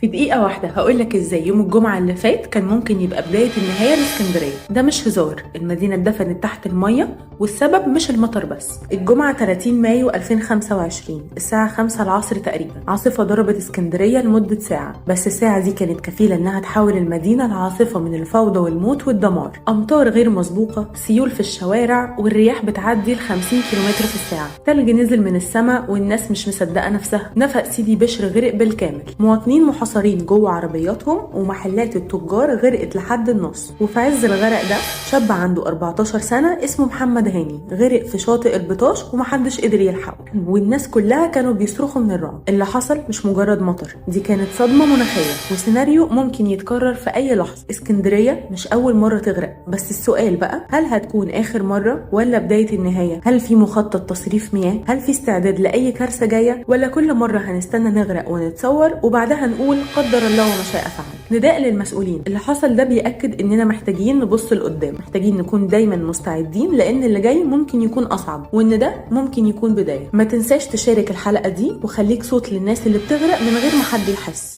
في دقيقة واحدة هقولك ازاي يوم الجمعة اللي فات كان ممكن يبقى بداية النهاية لاسكندرية. ده مش هزار، المدينة اتدفنت تحت المية والسبب مش المطر بس. الجمعة 30 مايو 2025 الساعة 5 العصر تقريبا، عاصفة ضربت اسكندرية لمدة ساعة، بس الساعة دي كانت كفيلة انها تحول المدينة لعاصفة من الفوضى والموت والدمار. أمطار غير مسبوقة، سيول في الشوارع، والرياح بتعدي ال 50 كيلومتر في الساعة. تلج نزل من السماء والناس مش مصدقة نفسها. نفق سيدي بشر غرق بالكامل، مواطنين محاصرين جوه عربياتهم، ومحلات التجار غرقت لحد النص. وفي عز الغرق ده شاب عنده 14 سنة اسمه محمد هاني غرق في شاطئ البطاش ومحدش قدر يلحقه، والناس كلها كانوا بيصرخوا من الرعب. اللي حصل مش مجرد مطر، دي كانت صدمة مناخية وسيناريو ممكن يتكرر في أي لحظة. اسكندرية مش أول مرة تغرق، بس السؤال بقى هل هتكون آخر مرة ولا بداية النهاية؟ هل في مخطط تصريف مياه؟ هل في استعداد لأي كارثة جاية؟ ولا كل مرة هنستنى نغرق ونتصور وبعدها نقول قدر الله وما شاء فعل؟ نداء للمسؤولين، اللي حصل ده بيأكد إننا محتاجين نبص لقدام، محتاجين نكون دايما مستعدين لأن اللي جاي ممكن يكون أصعب، وإن ده ممكن يكون بداية. ما تنساش تشارك الحلقة دي وخليك صوت للناس اللي بتغرق من غير ما حد يحس.